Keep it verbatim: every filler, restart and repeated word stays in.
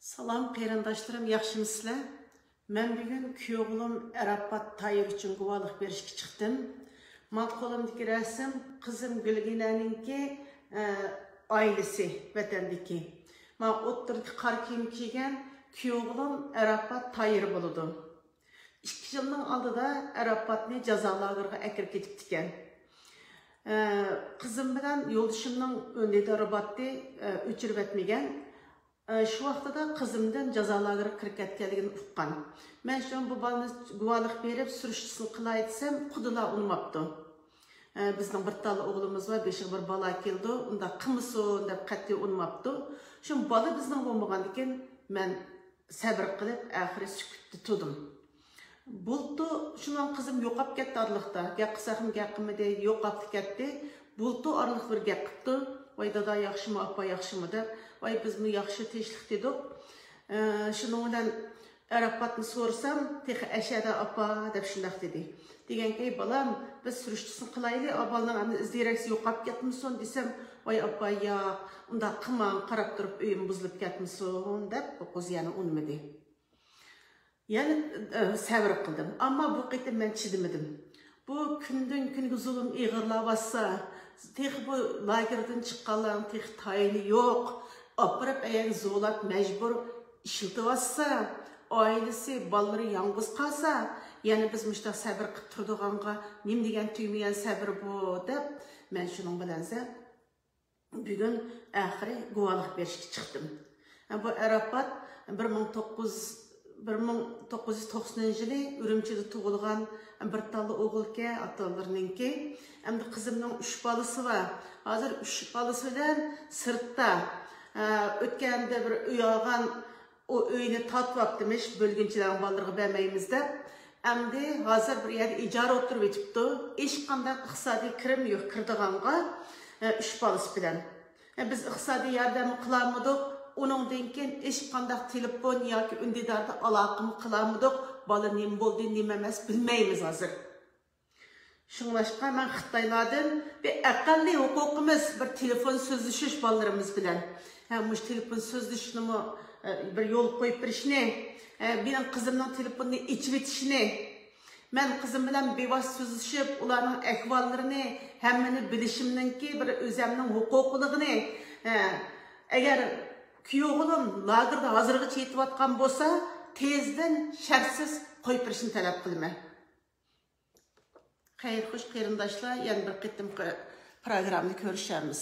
سالام قېرىنداشلىرىم، ياخشىمۇسىلەر؟ مەن بۈگۈن كۈيئوغلۇم ئەرەپات تايىر ئۈچۈن گۇۋاھلىق بېرىشكە چىقتىم. ماڭا قولۇمدىكى رەسىم قىزىم گۈلگىنەنىڭكى، ئە، ئائىلىسى ۋەتەندىكى. مانا ئوتتۇرىدىكى قارا كىيىم كىيگەن كۈيئوغلۇم ئەرەپات تايىر بولىدۇ. ئىككى يىلنىڭ ئالدىدا ئەرەپاتنى جازا لاگېرىغا ئەكىرىپ كېتىپتىكەن. ئە، قىزىم بىلەن يولدىشىمنىڭ ئۈندىدارى بارتتى، ئە، ئۆچۈرۈۋەتمىگەن. ئە، شۇ ۋاقتىدا قىزىمدىن جازا لاگېرىغا كىرىپ كەتكەنلىكىنى ئۇققان. مەن شۇ بۇ بالىنى گۇۋاھلىق بېرىپ سۈرۈشتىسىنى قىلاي دېسەم، قۇدىلا ئۇنىماپتۇ. ئە، بىزنىڭ بىر تاللا ئوغلىمىز بار، بېشىغا بىر بالا كېلىدۇ، ئۇنداق قىلمىسۇن دەپ قەتئىي ئۇنىماپتۇ. شۇ بالا بىزنىڭ بولمىغاندىكىن مەن سەۋر قىلىپ ئاخىرى سۈكۈتتە تۇردۇم. بۇلتۇ شۇنىڭ قىزىم يوقاپ كەتتى ئارىلىقتا. گەپ قىلساقمۇ گەپ قىلمىدى، يوقاپلا كەتتى. بۇلتۇ ئارىلىق بىر گەپ قىپتۇ. ۋاي دادا ياخشىمۇ، ئاپا ياخشىمۇ دەپ. ۋاي بىزمۇ ياخشى تىنچلىق دېدۇق. ئە، شۇنىڭ بىلەن ئەرەپاتنى سورىسام، تېخى ئەشەدە ئاپا دەپ شۇنداق دېدى. دېگەنكى بالام، بىز سۈرۈشتىسىنى قىلايلى، ئا بالىنىڭ ئەمدى ئىز دېرەكسى يوقاپ كەتمىسۇن دېسەم، ۋاي ئاپا ياق، ئۇنداق قىلماڭ، قاراپ تۇرۇپ ئۆيۈم بۇزۇلۇپ كەتمىسۇن دەپ بۇ قىز يەنە ئۇنىمىدى. يەنە، ئە، سەۋر قىلدىم. ئەمما بۇ قېتىم مەن چىدىمىدىم. بۇ كۈندىن كۈنگە زۇلۇم ئېغىرلاۋاتسا، تېخى بۇ لاگېردىن چىققانلارنىڭ تېخى تايىنى يوق. ئاپىرىپ ئەيەن زورلاپ مەجبۇر ئىشلىتىۋاتسا، ئائىلىسى، بالىلىرى يالغۇز قالسا، يەنە بىز مۇشۇنداق سەۋر قىلىپ تۇرىدىغانغا نېمە دېگەن تۈگىمىگەن سەۋر بۇ دەپ، مەن شۇنىڭ بىلەن بۈگۈن ئاخىرى گۇۋاھلىق بېرىشكە چىقتىم. بۇ ئەرەپات بىر مىڭ توققۇز، بىر مىڭ توققۇز يۈز توقسىنىنچى يىلى ئۈرۈمچىدە تۇغۇلغان بىر تاللا ئوغۇلكەن، ئاتا-ئانىلىرىنىڭكى. ئەمدى قىزىمنىڭ ئۈچ بالىسى بار. ھازىر ئۈچ بالىسى بىلەن سىرتتا، ئە، ئۆتكەندە بىر ئۆي ئالغان، ئۇ ئۆينى تارتىۋاپتىمىش، بۆلگۈنچىلەرنىڭ بالىلىرىغا بەرمەيمىز دەپ. ئەمدى ھازىر بىر يەردە ئىجارە ئولتۇرۇۋېتىپتۇ. ھېچقانداق ئىقتىسادىي كىرىم يوق كىرىدىغانغا، ئە، ئۈچ بالىسى بىلەن. ئە، بىز ئىقتىسادىي ياردەممۇ قىلالمىدۇق. ئۇنىڭدىن كېيىن ھېچقانداق تېلېفون ياكى ئۈندىداردا ئالاقىمۇ قىلالمىدۇق. بالا نېمە بولدى، نېمە ئەمەس بىلمەيمىز ھازىر. شۇڭلاشقا مەن خىتايلاردىن بىر ئەقەللىي ھوقۇقىمىز، بىر تېلېفون سۆزلىشىش بالىلىرىمىز بىلەن. ھە، مۇشۇ تېلېفون سۆزلىشىشنىمۇ، ئە، بىر يول قويۇپ بېرىشنى، ئە، مېنىڭ قىزىمنىڭ تېلېفونىنى ئېچىۋېتىشىنى، مەن قىزىم بىلەن بىۋاسىتە سۆزلىشىپ، ئۇلارنىڭ ئەھۋاللىرىنى ھەممىنى بىلىشىمنىڭكى بىر ئۆزەمنىڭ ھوقۇقىلىقىنى، ئە، ئەگەر كۈيئوغلۇم لاگېردا ھازىرغىچە يېتىۋاتقان بولسا، تېزدىن شەرتسىز قويۇپ بېرىشنى تەلەپ قىلىمەن. خەير خوش قېرىنداشلار، يەنە بىر قېتىمقى پروگراممىدا كۆرۈشەرمىز.